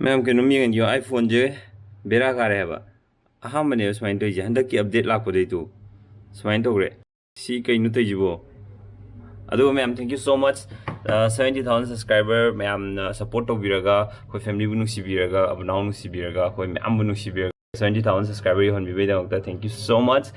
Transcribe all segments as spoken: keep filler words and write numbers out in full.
ꯃꯌꯥꯝ ꯀꯩꯅꯣꯝ ꯌꯦꯡꯍꯟꯒꯦ, iPhone-ꯁꯦ ꯕꯦꯔꯥ ꯀꯥꯔꯦ ꯍꯥꯏꯕ꯫ ꯑꯍꯥꯟꯕꯅꯦꯕ ꯁꯨꯃꯥꯏꯅ ꯇꯧꯔꯤꯁꯦ, ꯍꯟꯗꯛꯀꯤ update ꯂꯥꯛꯄꯗꯩꯗꯨ ꯁꯨꯃꯥꯏꯅ ꯇꯧꯔꯦ꯫ ꯁꯤ ꯀꯩꯅꯣ ꯇꯧꯔꯤꯁꯤꯕꯣ? ꯑꯗꯨꯒ ꯃꯌꯥꯝ, thank you so much꯫ Seventy thousand subscriber ꯃꯌꯥꯝꯅ support ꯇꯧꯕꯤꯔꯒ, ꯑꯩꯈꯣꯏ family-ꯕꯨ ꯅꯨꯡꯁꯤꯕꯤꯔꯒ, ꯑꯕꯨ ꯅꯥꯎ ꯅꯨꯡꯁꯤꯕꯤꯔꯒ, ꯑꯩꯈꯣꯏ ꯃꯌꯥꯝꯕꯨ ꯅꯨꯡꯁꯤꯕꯤꯔꯒ, seventy thousand subscriber ꯌꯧꯍꯟꯕꯤꯕꯩꯗꯃꯛꯇ thank you so much꯫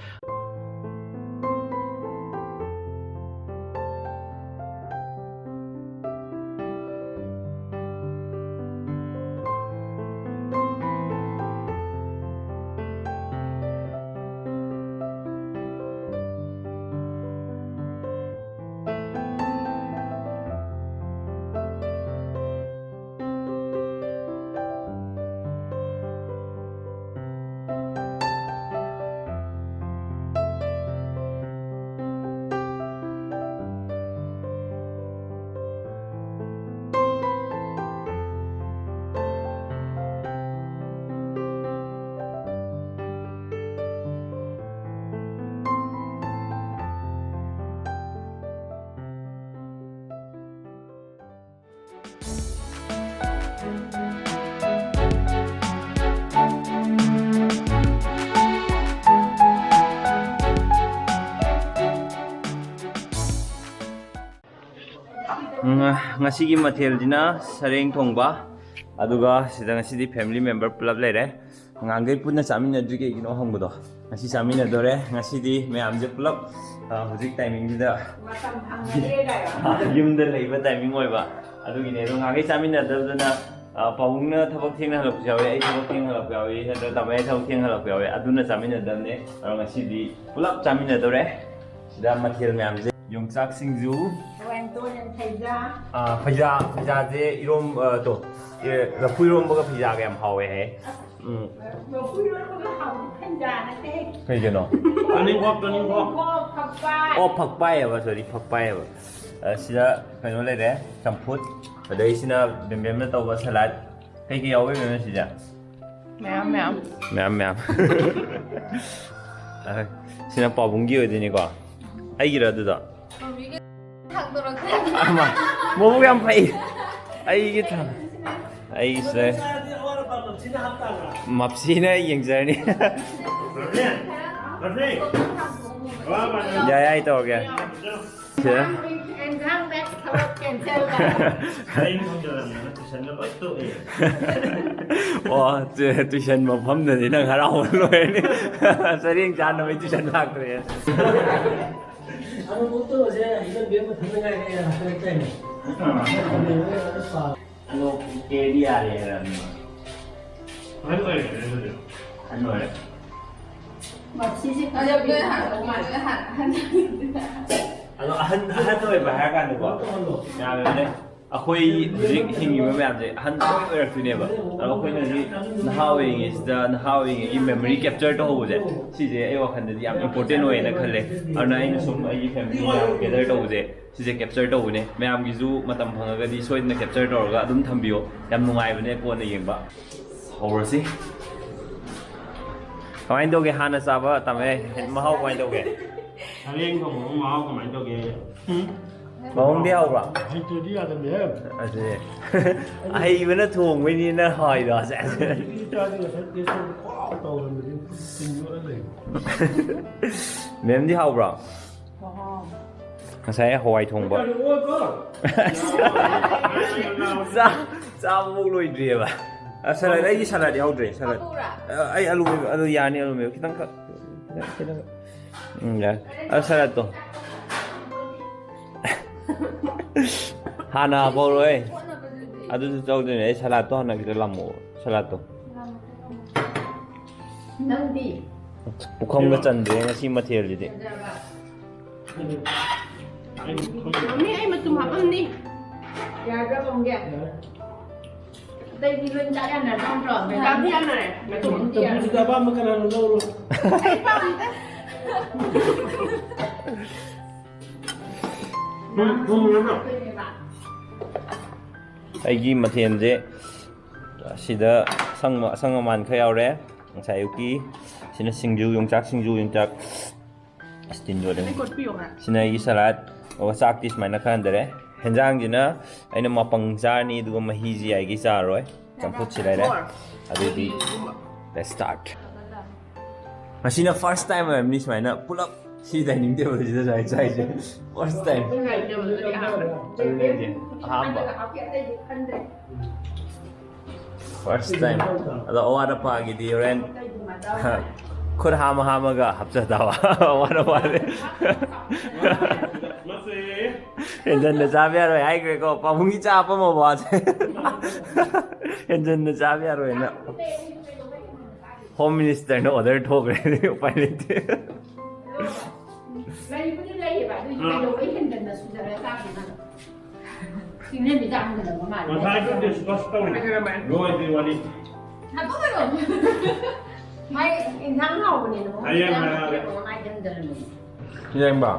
ꯎꯝ, ꯉꯁꯤꯒꯤ ꯃꯊꯦꯜꯁꯤꯅ ꯁꯔꯦꯡ ꯊꯣꯡꯕ, ꯑꯗꯨꯒ ꯁꯤꯗ ꯉꯁꯤꯗꯤ family member ꯄꯨꯂꯞ ꯂꯩꯔꯦ꯫ ꯉꯍꯥꯟꯈꯩ ꯄꯨꯟꯅ ꯆꯥꯃꯤꯟꯅꯗ꯭ꯔꯤ ꯀꯩꯒꯤꯅꯣ ꯍꯪꯕꯗꯣ, ꯉꯁꯤ ꯆꯥꯃꯤꯟꯅꯗꯣꯔꯦ꯫ ꯉꯁꯤꯗꯤ ꯃꯌꯥꯝꯁꯦ ꯄꯨꯂꯞ, ꯑ, ꯍꯧꯖꯤꯛ timing-ꯁꯤꯗ ꯃꯇꯝ ꯐꯪꯅꯗ꯭ꯔꯦ ꯀꯥꯏꯌꯣ꯫ ꯌꯨꯝꯗ ꯂꯩꯕ timing ꯑꯣꯏꯕ, ꯑꯗꯨꯒꯤꯅꯦ꯫ ꯑꯗꯣ ꯉꯍꯥꯟꯈꯩ ꯆꯥꯃꯤꯟꯅꯗꯕꯗꯨꯅ, ꯑ, ꯄꯥꯕꯨꯡꯅ ꯊꯕꯛ ꯊꯦꯡꯅ ꯍꯜꯂꯛꯄꯁꯨ ꯌꯥꯎꯋꯦ, ꯑꯩ ꯊꯕꯛ ꯊꯦꯡꯅ ꯍꯜꯂꯛꯄ ꯌꯥꯎꯋꯦ, ꯅꯠꯇ꯭ꯔꯒ ꯇꯥꯃꯣ ꯑꯩ ꯊꯕꯛ ꯊꯦꯡꯅ ꯍꯜꯂꯛꯄ ꯌꯥꯎꯋꯦ, ꯑꯗꯨꯅ ꯆꯥꯃꯤꯟꯅꯗꯕꯅꯦ꯫ ꯑꯗꯣ ꯉꯁꯤꯗꯤ ꯄꯨꯂꯞ ꯆꯥꯃꯤꯟꯅꯗꯧꯔꯦ꯫ ꯁꯤꯗ ꯃꯊꯦꯜ ꯃꯌꯥꯝꯁꯦ: ꯌꯣꯡꯆꯥꯛ ꯁꯤꯡꯖꯨ, ꯍꯋꯥꯏ ꯃꯇꯣꯟ ꯌꯥꯝ ꯐꯩꯗ꯫ ꯑ, ꯐꯩꯖꯥ, ꯐꯩꯖꯥꯁꯦ ꯏꯔꯣꯝ-, ꯑ, ꯇꯣ, ꯑꯦ, ꯂꯐꯨ ꯏꯔꯣꯝꯕꯒ ꯐꯩꯖꯥꯒ ꯌꯥꯝ ꯍꯥꯎꯋꯦ ꯍꯥꯏ꯫ ꯎꯝ꯫ ꯂꯐꯨ ꯏꯔꯣꯝꯕꯒ ꯍꯥꯎꯕ ꯐꯩꯖꯥ ꯅꯠꯇꯦ꯫ ꯀꯩꯒꯤꯅꯣ? ꯇꯣꯅꯤꯡꯈꯣꯛ, ꯇꯣꯅꯤꯡꯈꯣꯛ꯫ ꯇꯣꯅꯤꯡꯈꯣꯛ, ꯐꯛꯄꯥꯏ꯫ ꯑꯣ, ꯐꯛꯄꯥꯏ ꯍꯥꯏꯕ, sorry, ꯐꯛꯄꯥꯏ ꯍꯥꯏꯕ꯫ ꯑ, ꯁꯤꯗ ꯀꯩꯅꯣ ꯂꯩꯔꯦ, ꯆꯝꯐꯨꯠ, ꯑꯗꯩ ꯁꯤꯅ ꯕꯦꯝꯕꯦꯝꯅ ꯇꯧꯕ salad꯫ ꯀꯩꯀꯩ ꯌꯥꯎꯕ ꯕꯦꯝꯕꯦꯝ ꯁꯤꯁꯦ? ꯃꯌꯥꯝ, ꯃꯌꯥꯝ꯫ ꯃꯌꯥꯝ, ꯃꯌꯥꯝ꯫ ꯑ, ꯁꯤꯅ ꯄꯥꯕꯨꯡꯒꯤ ꯑꯣꯏꯗꯣꯏꯅꯤꯀꯣ? ꯑꯩꯒꯤꯔ ꯑꯗꯨꯗꯣ? ꯃꯃꯤꯒ ꯊꯥꯡꯗꯣꯔꯛꯇ꯭ꯔꯦ꯫ ꯑꯃ, ꯃꯕꯨꯛ ꯌꯥꯝ ꯐꯩ꯫ ꯑꯩꯒꯤ ꯊꯥꯡ-, ꯑꯩꯁꯦ ꯃꯞꯁꯤꯅ ꯌꯦꯡꯖꯔꯅꯤ꯫ ꯌꯥꯏ, ꯌꯥꯏ, ꯇꯧꯔꯒꯦ꯫ ꯁꯤꯗ꯫ ꯑꯦꯟꯖꯥꯡ ꯅꯦꯛꯁ ꯊꯕꯛ ꯀꯦꯟꯁꯦꯜ ꯇꯧꯔꯦ꯫ ꯑꯩ ꯈꯪꯖꯔꯝꯗꯅ ꯇꯨꯏꯁꯟꯒ ꯂꯣꯏ ꯇꯣꯛꯑꯦ꯫ ꯑꯣ, ꯇꯨ-, ꯇꯨꯏꯁꯟ ꯃꯐꯝꯗꯗꯤ ꯅꯪ ꯍꯔꯥꯎꯕ ꯂꯣꯏꯔꯅꯤ꯫ ꯆꯔꯦꯡ ꯆꯥꯅꯕꯩ ꯇꯨꯏꯁꯟ ꯂꯥꯛꯇ꯭ꯔꯦ꯫ ꯑꯗꯣ ꯀꯩꯅꯣ ꯀꯦꯗꯤ ꯌꯥꯔꯦ ꯍꯥꯏꯔꯕꯅꯦ꯫ ꯑꯍꯟ ꯑꯣꯏꯔꯦ ꯑꯗꯨꯗꯤ꯫ ꯑꯍꯟ ꯑꯣꯏꯔꯦ꯫ ꯃꯁꯤꯁꯦ ꯑꯗꯣ ꯅꯣꯏ ꯍꯥꯟꯅ, ꯅꯣꯏ ꯍꯥꯟꯅ ꯑꯍꯟ ꯑꯗꯣ ꯑꯍꯟ, ꯑꯍꯟ ꯑꯣꯏꯕ ꯍꯥꯏꯔ ꯀꯥꯟꯗꯀꯣ, ꯌꯥꯔꯦꯅꯦ꯫ ꯑꯩꯈꯣꯏ ꯍꯧꯖꯤꯛ ꯍꯤꯡꯉꯤꯕ ꯃꯌꯥꯝꯁꯦ ꯑꯍꯟ ꯂꯣꯏ ꯑꯣꯏꯔꯛꯇꯣꯏꯅꯦꯕ꯫ ꯑꯗꯣ ꯑꯩꯈꯣꯏꯅ ꯍꯧꯖꯤꯛ ꯅꯍꯥ ꯑꯣꯏꯔꯤꯉꯩꯁꯤꯗ, ꯅꯍꯥ ꯑꯣꯏꯔꯤꯉꯩꯒꯤ memory capture ꯇꯧꯍꯧꯕꯁꯦ, ꯁꯤꯁꯦ ꯑꯩ ꯋꯥꯈꯜꯗꯗꯤ ꯌꯥꯝ important ꯑꯣꯏꯌꯦꯅ ꯈꯜꯂꯦ꯫ ꯑꯗꯨꯅ ꯑꯩꯅ ꯁꯨꯝ ꯑꯩꯒꯤ family ꯃꯌꯥꯝ gather ꯇꯧꯕꯁꯦ, ꯁꯤꯁꯦ capture ꯇꯧꯕꯅꯦ꯫ ꯃꯌꯥꯝꯒꯤꯁꯨ ꯃꯇꯝ ꯐꯪꯉꯒꯗꯤ ꯁꯣꯏꯗꯅ capture ꯇꯧꯔꯒ ꯑꯗꯨꯝ ꯊꯝꯕꯤꯌꯣ꯫ ꯌꯥꯝ ꯅꯨꯡꯉꯥꯏꯕꯅꯦ ꯀꯣꯟꯅ ꯌꯦꯡꯕ꯫ ꯍꯧꯔꯁꯤ꯫ ꯀꯃꯥꯏꯅ ꯇꯧꯒꯦ? ꯍꯥꯟꯅ ꯆꯥꯕ ꯇꯝꯃꯦ꯫ ꯃꯍꯥꯎ ꯀꯃꯥꯏꯅ ꯇꯧꯒꯦ? ꯁꯔꯦꯡ ꯊꯣꯡꯕ ꯃꯍꯥꯎ ꯀꯃꯥꯏꯅ ꯇꯧꯒꯦ? ꯃꯑꯣꯡꯗꯤ ꯍꯥꯎꯕ꯭ꯔꯥ? ꯍꯩꯇ꯭ꯔꯗꯤ ꯌꯥꯗꯕꯅꯦꯍꯦ꯫ ꯑꯗꯨꯅꯦ꯫ ꯑꯍꯩꯕꯅ ꯊꯣꯡꯕꯩꯅꯤꯅ ꯍꯥꯎꯏꯗꯣ꯫ ꯁꯦ꯫ ꯑꯩꯗꯤ ꯆꯥꯗꯦ, ꯉꯁꯥꯏ taste ꯇꯧꯕꯗ ꯋꯥꯎ ꯇꯧꯔꯝꯕꯅꯤ꯫ ꯇꯤꯟ ꯌꯣꯠꯂ ꯂꯩ꯫ ꯃꯦꯝꯗꯤ ꯍꯥꯎꯕ꯭ꯔꯣ? ꯉꯁꯥꯏ ꯍꯋꯥꯏ ꯊꯣꯡꯕ꯫ ꯆꯥ-, ꯆꯥꯕꯐꯥꯎ ꯂꯣꯏꯗ꯭ꯔꯤꯑꯕ꯫ ꯑ, salad, ꯑꯩꯒꯤ salad ꯌꯥꯎꯗ꯭ꯔꯦ, salad꯫ ꯑꯄꯨꯔꯥ? ꯑ, ꯑꯩ ꯑꯂꯨ ꯃꯦꯠꯄ, ꯑꯂꯨ ꯌꯥꯅꯤ, ꯑꯂꯨ ꯃꯦꯠꯄ ꯈꯤꯇꯪꯈꯛ, ꯈꯤꯇꯪ, ꯎꯝ, ꯌꯥꯔꯦ꯫ ꯑ, saladꯇꯣ꯫ ꯍꯥꯟꯅ ꯍꯥꯞꯍꯧꯔꯣꯏ꯫ ꯀꯣꯠꯅꯕꯗꯨꯗꯤ? ꯑꯗꯨꯁꯨ ꯇꯧꯗꯣꯏꯅꯦ꯫ ꯑꯩ saladꯇꯣ ꯍꯥꯟꯅ ꯈꯤꯇꯪ ꯂꯥꯝꯃꯛꯑꯣ, saladꯇꯣ꯫ ꯅꯪꯗꯤ? ꯄꯨꯈꯝꯒ ꯆꯟꯗ꯭ꯔꯦ ꯉꯁꯤ ꯃꯊꯦꯜꯁꯤꯗꯤ꯫ ꯐꯖꯔꯕ? ꯃꯝꯃꯤ, ꯑꯩ ꯃꯇꯨꯝ ꯍꯥꯞꯄꯝꯅꯤ꯫ ꯌꯥꯗ꯭ꯔꯥ ꯍꯣꯡꯒꯦ? ꯑꯇꯩꯗꯤ ꯂꯣꯏ ꯆꯥꯛ ꯌꯥꯅꯔꯕ ꯅꯠꯇ꯭ꯔꯣ? ꯆꯥꯛꯇꯤ ꯌꯥꯅꯔꯦ꯫ ꯃꯇꯨꯝ ꯑꯝꯇ ꯆꯐꯨꯁꯤꯗ ꯑꯄꯥꯝꯕ ꯀꯅꯥꯅꯣ ꯂꯧꯔꯣ꯫ ꯑꯩ ꯄꯥꯝꯗꯦ꯫ ꯊꯨꯝ, ꯊꯨꯝ ꯌꯥꯝꯕ꯭ꯔꯣ? ꯑꯩꯒꯤ ꯃꯊꯦꯜꯁꯦ ꯁꯤꯗ ꯑꯁꯪꯕ, ꯑꯁꯪ ꯑꯃꯥꯟ ꯈꯔ ꯌꯥꯎꯔꯦ꯫ ꯉꯁꯥꯏ ꯑꯌꯨꯛꯀꯤ ꯁꯤꯅ ꯁꯤꯡꯖꯨ, ꯌꯣꯡꯆꯥꯛ ꯁꯤꯡꯖꯨ, ꯌꯣꯡꯆꯥꯛ꯫ ꯑꯁ, ꯇꯤꯟ ꯌꯣꯠꯂꯦ꯫ ꯑꯩ ꯀꯣꯠꯄꯤꯌꯣ ꯈꯔ꯫ ꯁꯤꯅ ꯑꯩꯒꯤ salad꯫ ꯑꯗꯨꯒ ꯆꯥꯛꯇꯤ ꯁꯨꯃꯥꯏꯅ ꯈꯔ ꯍꯟꯊꯔꯦ꯫ ꯍꯦꯟꯖꯥꯡꯁꯤꯅ ꯑꯩꯅ ꯃꯄꯪ ꯆꯥꯔꯅꯤ, ꯑꯗꯨꯒ ꯃꯍꯤꯁꯤ ꯌꯥꯏꯒꯤ ꯆꯥꯔꯣꯏ꯫ ꯆꯝꯐꯨꯠꯁꯤ ꯂꯩꯔꯦ꯫ ꯑꯗꯨꯗꯤ let's start. ꯉꯁꯤꯅ first time ꯑꯣꯏꯔꯝꯅꯤ ꯁꯨꯃꯥꯏꯅ ꯄꯨꯂꯞ ꯁꯤ dining table ꯁꯤꯗ ꯁꯨꯃꯥꯏꯅ ꯆꯥꯏꯁꯦ꯫ First time. ꯑꯗꯨꯅꯦ ꯑꯩꯁꯦ ꯑꯍꯥꯟꯕ꯫ First time. ꯑꯗꯣ ꯑꯋꯥꯠ ꯑꯄꯥꯒꯤꯗꯤ ꯍꯣꯔꯦꯟ ꯈꯨꯠ ꯍꯥꯝꯃ ꯍꯥꯝꯃꯒ ꯍꯥꯞꯆ ꯇꯥꯕ꯫ ꯑꯋꯥꯠ ꯑꯄꯥꯗꯤ꯫ ꯍꯦꯟꯖꯟꯅ ꯆꯥꯕ ꯌꯥꯔꯣꯏ ꯍꯥꯏꯈ꯭ꯔꯦꯀꯣ, ꯄꯥꯕꯨꯡꯒꯤ ꯆꯥ ꯑꯄꯝꯕ ꯋꯥꯁꯦ꯫ ꯍꯦꯟꯖꯟꯅ ꯆꯥꯕ ꯌꯥꯔꯣꯏꯅ꯫ Home Minister ꯅ order ꯊꯣꯛꯈ꯭ꯔꯦ, ꯎꯄꯥꯏ ꯂꯩꯇꯦ꯫ ꯂꯩꯕꯨꯗꯤ ꯂꯩꯌꯦꯕ, ꯑꯗꯨꯏꯁꯨ ꯀꯩꯗꯧꯕꯩ ꯍꯦꯟꯖꯟꯅ ꯁꯨꯖꯔ ꯆꯥꯗꯣꯏꯅꯣ? ꯁꯤꯡꯅꯕꯤ ꯆꯥ ꯍꯟꯒꯗꯕ ꯃꯥꯜꯂꯦ꯫ ꯉꯁꯥꯏꯁꯨ discuss ꯇꯧꯔꯤ꯫ ꯂꯣꯏꯗ꯭ꯔꯤ ꯋꯥꯔꯤ꯫ ꯍꯥꯞꯄꯛꯀꯅꯣ꯫ ꯃꯥꯏ ꯏꯟꯁꯥꯡ ꯍꯥꯎꯕꯅꯦꯅ ꯃꯉꯣꯟꯗ ꯍꯌꯦꯡ ꯌꯥꯝ ꯍꯥꯏꯔꯛꯑꯒꯦ꯫ ꯍꯥꯞꯄꯤꯔꯛꯄ ꯃꯥꯏ ꯍꯟꯗꯔꯝꯃꯦ꯫ ꯌꯦꯡꯕ꯫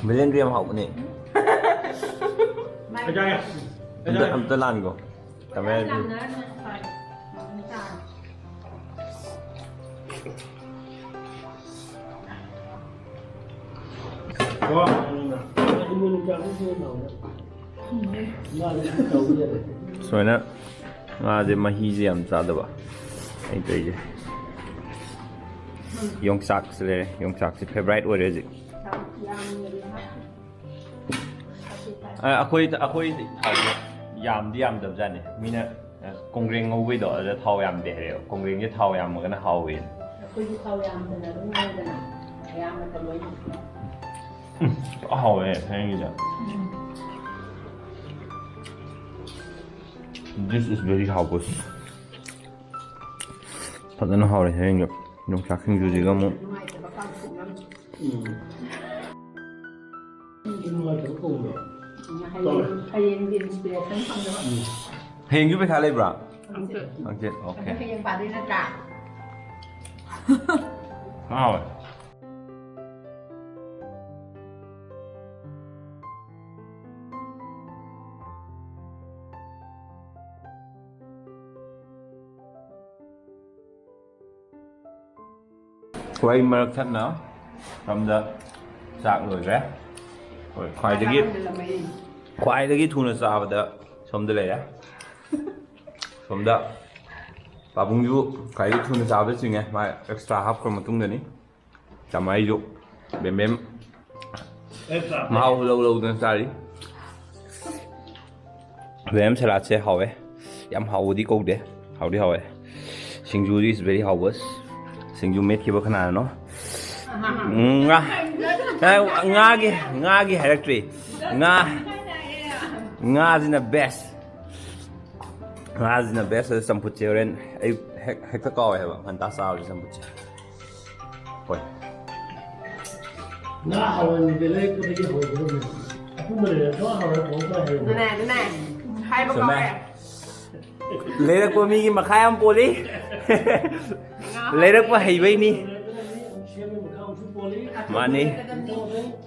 ꯕꯦꯂꯦꯟꯗ꯭ꯔꯤ ꯌꯥꯝ ꯍꯥꯎꯕꯅꯦ꯫ ꯃꯥꯏ ꯑꯩ ꯆꯥꯒꯦ꯫ ꯑꯩ ꯑꯝꯇ, ꯆꯥꯒꯦ꯫ ꯑꯝꯇ ꯂꯥꯟꯈꯣ꯫ ꯀꯃꯥꯏ ꯍꯥꯏꯗꯤ? ꯂꯥꯟꯅꯔꯅꯨ, ꯐꯔꯦ꯫ ꯃꯥ ꯑꯗꯨꯝ ꯆꯥꯔꯣ꯫ ꯁꯨꯃꯥꯏꯅ ꯉꯥꯁꯦ ꯃꯍꯤꯁꯦ ꯌꯥꯝ ꯆꯥꯗꯕ ꯑꯩꯅ ꯇꯧꯔꯤꯁꯦ꯫ ꯌꯣꯡꯆꯥꯛꯁꯨ ꯂꯩꯔꯦ, ꯌꯣꯡꯆꯥꯛꯁꯦ favourite ꯑꯣꯏꯔꯦ ꯍꯧꯖꯤꯛ꯫ ꯑ, ꯑꯩꯈꯣꯏ, ꯑꯩꯈꯣꯏ ꯊꯥꯎꯁꯦ ꯌꯥꯝꯗꯤ ꯌꯥꯝꯗꯕꯖꯥꯠꯅꯤ꯫ ꯃꯤꯅ, ꯑ, ꯀꯣꯡꯒ꯭ꯔꯦꯡ ꯉꯧꯕꯩꯗꯣ, ꯑꯗꯨꯗ ꯊꯥꯎ ꯌꯥꯝꯗꯦ ꯍꯥꯏꯔꯦꯕ꯫ ꯀꯣꯡꯒ꯭ꯔꯦꯡꯁꯦ ꯊꯥꯎ ꯌꯥꯝꯃꯒꯅ ꯍꯥꯎꯋꯦ꯫ ꯑꯩꯈꯣꯏꯗꯤ ꯊꯥꯎ ꯌꯥꯝꯗꯅ ꯑꯗꯨꯝ ꯉꯧꯗꯅ ꯑꯌꯥꯝꯕ ꯃꯇꯝ ꯂꯣꯏꯅ꯫ ꯎꯝ, ꯍꯥꯎꯋꯦ ꯊꯥꯏꯅꯒꯤꯁꯦ꯫ ꯎꯝ꯫ This is very ꯍꯥꯎꯕ꯫ ꯐꯖꯅ ꯍꯥꯎꯔꯦ ꯊꯥꯏꯅꯒꯤ ꯌꯣꯡꯆꯥꯛ ꯁꯤꯡꯖꯨꯁꯤꯒ ꯑꯃꯨꯛ꯫ ꯅꯨꯡꯉꯥꯏꯇꯕ ꯀꯥꯡꯁꯨ ꯑꯃ꯫ ꯎꯝ꯫ ꯍꯌꯦꯡ, ꯍꯌꯦꯡꯒꯤ inspiration ꯐꯪꯅꯕ꯫ ꯍꯌꯦꯡꯁꯨ ꯄꯩꯈꯥ ꯂꯩꯕ꯭ꯔꯥ? ꯍꯪꯆꯤꯠ꯫ ꯍꯪꯆꯤꯠ, okay꯫ ꯑꯗꯨ ꯍꯌꯦꯡ ꯄꯥꯗꯣꯏ ꯅꯠꯇ꯭ꯔꯥ? ꯍꯥꯎꯋꯦ꯫ ꯋꯥꯔꯤ ꯃꯔꯛ ꯊꯠꯅ ꯁꯣꯝꯗ ꯆꯥꯛ ꯂꯣꯏꯈ꯭ꯔꯦ꯫ ꯍꯣꯏ, ꯈ꯭ꯋꯥꯏꯗꯒꯤ ꯈ꯭ꯋꯥꯏꯗꯒꯤ ꯊꯨꯅ ꯆꯥꯕꯗ ꯁꯣꯝꯗ ꯂꯩꯔꯦ꯫ ꯁꯣꯝꯗ ꯄꯥꯕꯨꯡꯁꯨ ꯈ꯭ꯋꯥꯏꯗꯒꯤ ꯊꯨꯅ ꯆꯥꯕꯗ ꯆꯤꯡꯉꯦ, ꯃꯥ ꯑꯦꯛꯁꯇ꯭ꯔꯥ ꯍꯥꯞꯈ꯭ꯔ ꯃꯇꯨꯡꯗꯅꯤ꯫ ꯆꯥꯃꯩꯁꯨ ꯕꯦꯝꯕꯦꯝ ꯃꯍꯥꯎ ꯂꯧ ꯂꯧꯗꯅ ꯆꯥꯔꯤ꯫ ꯕꯦꯝꯕꯦꯝ ꯁꯂꯥꯠꯁꯦ ꯍꯥꯎꯋꯦ, ꯌꯥꯝ ꯍꯥꯎꯕꯗꯤ ꯀꯧꯗꯦ, ꯍꯥꯎꯗꯤ ꯍꯥꯎꯋꯦ꯫ ꯁꯤꯡꯖꯨꯗꯤ is very ꯍꯥꯎꯕ꯫ ꯁꯤꯡꯖꯨ ꯃꯦꯠꯈꯤꯕ ꯀꯅꯥꯅꯅꯣ? ꯎꯝ, ꯉꯥ꯫ ꯑꯦ, ꯉꯥꯒꯤ, ꯉꯥꯒꯤ ꯍꯥꯏꯔꯛꯇ꯭ꯔꯤ꯫ ꯉꯥ, ꯉꯥꯁꯤꯅ best꯫ ꯉꯥꯁꯤꯅ best ꯑꯣꯏ꯫ ꯆꯝꯐꯨꯠꯁꯦ ꯍꯣꯔꯦꯟ ꯑꯌꯨꯛ ꯍꯦꯛ-, ꯍꯦꯛꯇ ꯀꯥꯎꯋꯦ ꯍꯥꯏꯕ, ꯉꯟꯇꯥ ꯆꯥꯕꯁꯦ ꯆꯝꯐꯨꯠꯁꯦ꯫ ꯍꯣꯏ꯫ ꯉꯥ ꯍꯥꯎꯍꯟꯕꯗꯤ ꯂꯩꯔꯛꯄꯗꯒꯤ ꯍꯧꯒꯗꯕꯅꯤ꯫ ꯑꯄꯨꯝꯕ ꯂꯩꯔꯛꯄ ꯍꯥꯎꯔ ꯊꯣꯡ ꯈꯔ ꯍꯩꯔꯨꯕ꯫ ꯑꯗꯨꯅꯦ, ꯑꯗꯨꯅꯦ꯫ ꯍꯥꯏꯕ ꯆꯨꯝꯃꯦ꯫ ꯀꯥꯎꯔꯦ꯫ ꯂꯩꯔꯛꯄ ꯃꯤꯒꯤ ꯃꯈꯥ ꯌꯥꯝ ꯄꯣꯜꯂꯤ꯫ ꯂꯩꯔꯛꯄ ꯍꯩꯕꯩꯅꯤ꯫ ꯁꯦꯝꯕ ꯃꯈꯥ ꯑꯃꯁꯨ ꯄꯣꯜꯂꯤ꯫ ꯃꯥꯅꯤ꯫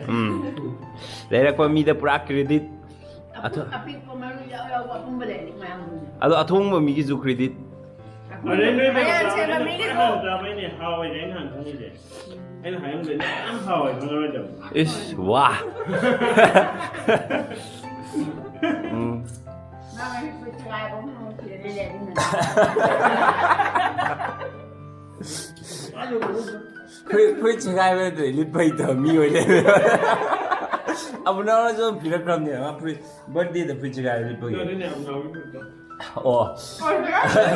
ꯎꯝ꯫ ꯂꯩꯔꯛꯄ ꯃꯤꯗ ꯄꯨꯔꯥ credit꯫ ꯑꯊꯨ- ꯑꯄꯤꯛꯄ ꯃꯔꯨ ꯌꯥꯎ ꯌꯥꯎꯕ ꯑꯄꯨꯝꯕ ꯂꯩꯔꯗꯤ ꯃꯌꯥꯝ ꯑꯗꯨꯝ꯫ ꯑꯗꯣ ꯑꯊꯣꯡꯕ ꯃꯤꯒꯤꯁꯨ credit꯫ ꯑꯗꯩ ꯅꯣꯏ ꯃꯌꯥꯝ ꯁꯦꯝꯕ ꯃꯤꯒꯤꯁꯨ꯫ ꯑꯍꯥꯟꯕ ꯆꯥꯕꯩꯅꯦ, ꯍꯥꯎꯋꯦꯅꯦ ꯑꯩꯅ ꯍꯥꯟꯅ ꯈꯪꯉꯤꯁꯦ꯫ ꯑꯩꯅ ꯍꯥꯏꯔꯝꯗꯣꯏꯅꯦ ꯌꯥꯝ ꯍꯥꯎꯋꯦ ꯈꯪꯉꯔꯣꯏꯗꯕ꯫ ꯏꯁ, ꯋꯥ꯫ ꯎꯝ꯫ ꯅꯪ ꯑꯩ ꯐꯨꯔꯤꯠ ꯊꯨꯒꯥꯏꯕ ꯑꯃ ꯊꯤꯔ ꯂꯩꯔꯦ ꯑꯗꯨꯅ꯫ ꯐꯨꯔꯤꯠ, ꯐꯨꯔꯤꯠ ꯁꯦꯒꯥꯏꯕ ꯅꯠꯇ꯭ꯔꯗꯤ ꯂꯤꯠꯄ ꯍꯩꯇꯕ ꯃꯤ ꯑꯣꯏ ꯂꯩꯔꯝꯃꯦ꯫ ꯑꯕꯨꯅꯥꯎꯅꯁꯨ ꯑꯗꯨꯝ ꯄꯤꯔꯛꯈ꯭ꯔꯕꯅꯦꯕ, ꯃꯥ ꯐꯨꯔꯤꯠ, birthday ꯗ ꯐꯨꯔꯤꯠ ꯁꯦꯒꯥꯏꯕ ꯂꯤꯠꯄꯒꯤ꯫ ꯑꯗꯨꯅꯦ ꯑꯕꯨꯅꯥꯎꯒꯤ ꯐꯨꯔꯤꯠꯇꯣ꯫ ꯑꯣ꯫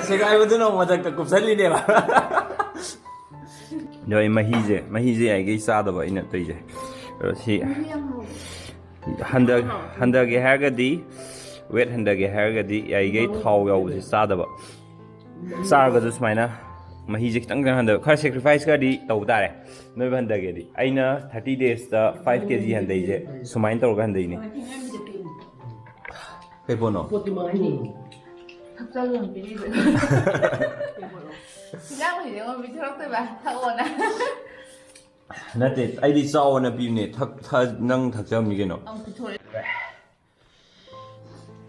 ꯁꯦꯒꯥꯏꯕꯗꯨꯅ ꯑꯃꯨꯛ ꯃꯊꯛꯇ ꯀꯨꯞꯁꯜꯂꯤꯅꯦꯕ꯫ ꯑꯗꯣ ꯑꯩ ꯃꯍꯤꯁꯦ, ꯃꯍꯤꯁꯦ ꯌꯥꯔꯤꯈꯩ ꯆꯥꯗꯕ ꯑꯩꯅ ꯇꯧꯔꯤꯁꯦ꯫ ꯑꯗꯣ ꯁꯤ ꯍꯟꯗ-, ꯍꯟꯊꯒꯦ ꯍꯥꯏꯔꯒꯗꯤ, weight ꯍꯟꯊꯒꯦ ꯍꯥꯏꯔꯒꯗꯤ ꯌꯥꯔꯤꯈꯩ ꯊꯥꯎ ꯌꯥꯎꯕꯁꯦ ꯆꯥꯗꯕ꯫ ꯆꯥꯔꯒꯁꯨ ꯁꯨꯃꯥꯏꯅ ꯃꯍꯤꯁꯦ ꯈꯤꯇꯪ ꯈꯤꯇꯪ ꯍꯟꯊꯕ, ꯈꯔ sacrifice ꯈꯔꯗꯤ ꯇꯧꯕ ꯇꯥꯔꯦ꯫ ꯅꯣꯏꯕ ꯍꯟꯊꯒꯦꯗꯤ꯫ ꯑꯩꯅ thirty days ꯇ five K G ꯍꯟꯊꯩꯁꯦ ꯁꯨꯃꯥꯏꯅ ꯇꯧꯔꯒ ꯍꯟꯊꯩꯅꯦ꯫ ꯀꯩ ꯄꯣꯠꯅꯣ? ꯄꯣꯠꯇꯤ ꯃꯥꯡꯍꯟꯒꯅꯨ꯫ ꯊꯛꯆꯜꯂꯣ ꯄꯤꯔꯤꯕ꯫ ꯍꯤꯟꯖꯥꯡ ꯃꯍꯤꯗꯤ ꯑꯩꯉꯣꯟꯗ ꯄꯤꯊꯣꯔꯛꯇꯣꯏꯕ, ꯊꯛꯑꯣꯅ꯫ ꯅꯠꯇꯦ, ꯑꯩꯗꯤ ꯆꯥꯎꯑꯣꯅ ꯄꯤꯕꯅꯦ꯫ ꯊꯛ-, ꯊ-, ꯅꯪ ꯊꯛꯆꯕꯅꯤ ꯀꯩꯅꯣ꯫ ꯑꯃꯨꯛ ꯄꯤꯊꯣꯔꯛꯑꯦ꯫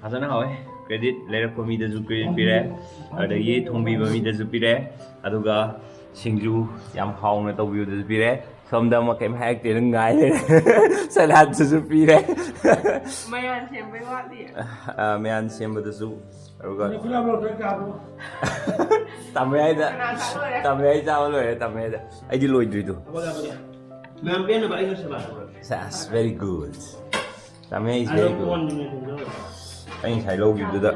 ꯐꯖꯅ ꯍꯥꯎꯋꯦ꯫ Credit ꯂꯩꯔꯛꯄ ꯃꯤꯗꯁꯨ credit ꯄꯤꯔꯦ, ꯑꯗꯒꯤ ꯊꯣꯡꯕꯤꯕ ꯃꯤꯗꯁꯨ ꯄꯤꯔꯦ, ꯑꯗꯨꯒ ꯁꯤꯡꯖꯨ ꯌꯥꯝ ꯍꯥꯎꯅ ꯇꯧꯕꯤꯕꯗꯁꯨ ꯄꯤꯔꯦ꯫ ꯁꯣꯝꯗ ꯑꯃ ꯀꯩꯝ ꯍꯥꯏꯔꯛꯇꯦꯅ ꯉꯥꯏ ꯂꯩꯔꯦ꯫ ꯁꯂꯥꯠꯇꯨꯁꯨ ꯄꯤꯔꯦ꯫ ꯃꯌꯥꯟ ꯁꯦꯝꯕꯩ ꯋꯥꯠꯂꯤ꯫ ꯑ, ꯃꯌꯥꯟ ꯁꯦꯝꯕꯗꯨꯁꯨ꯫ ꯑꯗꯨꯒ ꯇꯥꯃꯌꯥꯏꯗ꯫ ꯀꯅꯥ ꯆꯥ ꯂꯣꯏꯔꯦ? ꯇꯥꯃꯌꯥꯏ ꯆꯥꯕ ꯂꯣꯏꯔꯦ, ꯇꯥꯃꯌꯥꯏꯗ꯫ ꯑꯩꯗꯤ ꯂꯣꯏꯗ꯭ꯔꯤꯗꯣ꯫ ꯃꯌꯥꯝ ꯄꯦꯟꯅꯕ ꯑꯩꯅ ꯁꯦꯕꯥ ꯇꯧꯔꯒꯦ꯫ That's very good. ꯇꯥꯃꯌꯥꯏ is ꯑꯗꯣ very good. ꯀꯣꯟꯗꯨꯅꯦ ꯊꯣꯡꯖꯧ꯫ ꯑꯩ ꯉꯁꯥꯏ ꯂꯧꯈꯤꯕꯗꯨꯗ,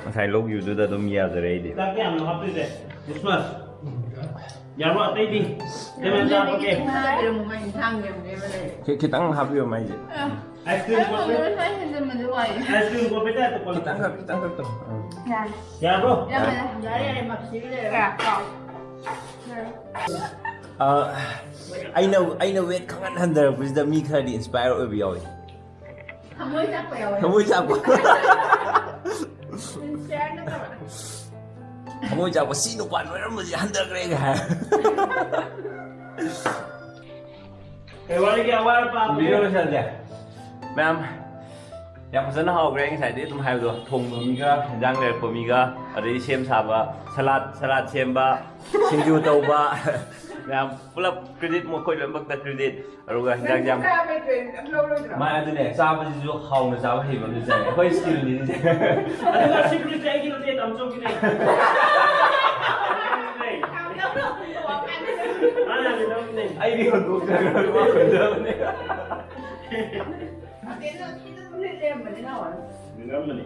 ꯉꯁꯥꯏ ꯂꯧꯈꯤꯕꯗꯨꯗ ꯑꯗꯨꯝ ꯌꯥꯖꯔꯦ ꯑꯩꯗꯤ꯫ ꯆꯥꯛ ꯀꯌꯥꯝꯅꯣ ꯍꯥꯞꯇꯣꯏꯁꯦ? ꯈ꯭ꯔꯤꯁꯃꯥꯁ꯫ ꯌꯥꯔꯕꯣ? ꯑꯇꯩꯗꯤ? ꯀꯩ ꯃꯌꯥꯝ ꯆꯥꯕꯒꯦ? ꯉꯥ ꯂꯩꯔꯝꯃꯣ, ꯀꯩꯅꯣ? ꯏꯟꯁꯥꯡ ꯂꯩꯔꯝꯃꯣ, ꯂꯩꯔꯝꯃꯣ, ꯂꯩꯔꯝꯃꯣ꯫ ꯈꯤ-, ꯈꯤꯇꯪ ꯍꯥꯞꯄꯤꯌꯣ ꯃꯥꯏꯁꯦ꯫ ꯑꯥꯏꯁ ꯀ꯭ꯔꯤꯝ ꯀꯣꯠꯄꯩ, ꯉꯁꯥꯏ ꯍꯦꯟꯖꯟꯕꯗꯤ ꯋꯥꯏꯌꯦ꯫ ꯑꯥꯏꯁ ꯀ꯭ꯔꯤꯝ ꯀꯣꯠꯄꯩ ꯇꯥꯏꯞꯇ ꯀꯣꯠꯂꯣ꯫ ꯈꯤꯇꯪ ꯈꯛ, ꯈꯤꯇꯪ ꯈꯛꯇꯪ꯫ ꯎꯝ꯫ ꯌꯥꯔꯦ꯫ ꯌꯥꯔꯕꯣ? ꯌꯥꯝ ꯌꯥꯔꯦ, ꯌꯥꯔꯦ, ꯃꯁꯤꯒꯤ ꯂꯩꯔꯦ꯫ ꯀꯌꯥ ꯀꯥꯎ? ꯑ, ꯑꯩꯅ, ꯑꯩꯅ weight ꯈꯪꯍꯟ ꯍꯟꯊꯔꯛꯄꯁꯤꯗ ꯃꯤ ꯈꯔꯗꯤ inspire ꯑꯣꯏꯕ ꯌꯥꯎꯏ꯫ ꯊꯃꯣꯏ ꯆꯥꯛꯄ ꯌꯥꯎꯋꯦ꯫ ꯊꯃꯣꯏ ꯆꯥꯛꯄ꯫ Inspire ꯅꯠꯇꯕ꯫ ꯊꯃꯣꯏ ꯆꯥꯛꯄ, "ꯁꯤ ꯅꯨꯄꯥ ꯅꯣꯏꯔꯝꯕꯁꯤ ꯍꯟꯊꯈ꯭ꯔꯦ" ꯍꯥꯏ꯫ ꯀꯩ ꯋꯥꯔꯤꯒꯦ? ꯑꯋꯥꯠ ꯑꯄꯥ ꯍꯪꯕꯤꯌꯨ꯫ ꯚꯤꯗꯤꯑꯣ ꯂꯣꯏꯁꯤꯜꯂꯁꯦ꯫ ꯃꯌꯥꯝ, ꯌꯥꯝ ꯐꯖꯅ ꯍꯥꯎꯈ꯭ꯔꯦ ꯉꯁꯥꯏꯗꯤ ꯑꯗꯨꯝ ꯍꯥꯏꯕꯗꯣ, ꯊꯣꯡꯕ ꯃꯤꯒ, ꯍꯦꯟꯖꯥꯡ ꯂꯩꯔꯛꯄ ꯃꯤꯒ, ꯑꯗꯩꯗꯤ ꯁꯦꯝ ꯁꯥꯕ, ꯁꯂꯥꯠ, ꯁꯂꯥꯠ ꯁꯦꯝꯕ, ꯁꯤꯡꯖꯨ ꯇꯧꯕ, ꯃꯌꯥꯝ ꯄꯨꯂꯞ credit ꯃꯈꯣꯏ ꯂꯣꯏꯅꯃꯛꯇ credit꯫ ꯑꯗꯨꯒ ꯍꯦꯟꯖꯥꯡꯁꯦ ꯌꯥꯝ, ꯅꯪ ꯆꯥꯕꯩ credit ꯑꯝ ꯂꯧꯔꯣꯏꯗ꯭ꯔꯣ? ꯃꯥ ꯑꯗꯨꯅꯦ, ꯆꯥꯕꯁꯤꯁꯨ ꯍꯥꯎꯅ ꯆꯥꯕ ꯍꯩꯕ ꯑꯃꯁꯨ ꯆꯪꯉꯦ꯫ ꯑꯩꯈꯣꯏ skillꯅꯤ ꯁꯤꯁꯦ꯫ ꯑꯗꯨꯒ secretꯁꯦ ꯑꯩꯒꯤ ꯅꯠꯇꯦ, ꯇꯥꯃꯣꯆꯧꯒꯤꯅꯦ꯫ ꯌꯥꯝ ꯂꯧꯔꯣ, ꯋꯥꯈꯜꯗ꯫ ꯃꯥꯅ ꯌꯥꯝ ꯂꯧꯕꯅꯦ꯫ ꯑꯩꯗꯤ ꯍꯨꯟꯗꯣꯛꯇ꯭ꯔꯒ ꯃꯥ ꯍꯨꯟꯖꯕꯅꯦ꯫ ꯀꯩꯅꯣ, ꯁꯤꯗ ꯑꯗꯨꯝ ꯂꯩꯔꯝꯕꯅꯤ, ꯅꯍꯥꯟꯋꯥꯏ꯫ ꯂꯩꯔꯝꯕꯅꯦ꯫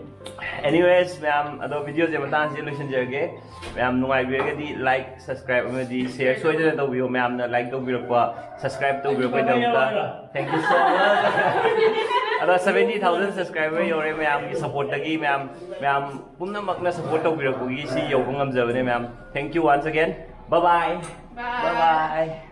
Anyways, ꯃꯌꯥꯝ, ꯑꯗꯣ ꯚꯤꯗꯤꯑꯣꯁꯦ ꯃꯇꯥꯡꯁꯤꯗ ꯂꯣꯏꯁꯤꯟꯖꯔꯒꯦ꯫ ꯃꯌꯥꯝ ꯅꯨꯡꯉꯥꯏꯕꯤꯔꯒꯗꯤ like, subscribe ꯑꯃꯗꯤ share ꯁꯣꯏꯗꯅ ꯇꯧꯕꯤꯌꯨ꯫ ꯃꯌꯥꯝꯅ like ꯇꯧꯕꯤꯔꯛꯄ, subscribe ꯇꯧꯕꯤꯔꯛꯄꯒꯤꯗꯃꯛꯇ thank you so much꯫ ꯑꯗꯣ seventy thousand subscriber ꯌꯧꯔꯦ꯫ ꯃꯌꯥꯝꯒꯤ supportꯇꯒꯤ, ꯃꯌꯥꯝ, ꯃꯌꯥꯝ ꯄꯨꯝꯅꯃꯛꯅ support ꯇꯧꯕꯤꯔꯛꯄꯒꯤ ꯁꯤ ꯌꯧꯕ ꯉꯝꯖꯕꯅꯦ꯫ ꯃꯌꯥꯝ, thank you once again. Bye bye. Bye. Bye bye.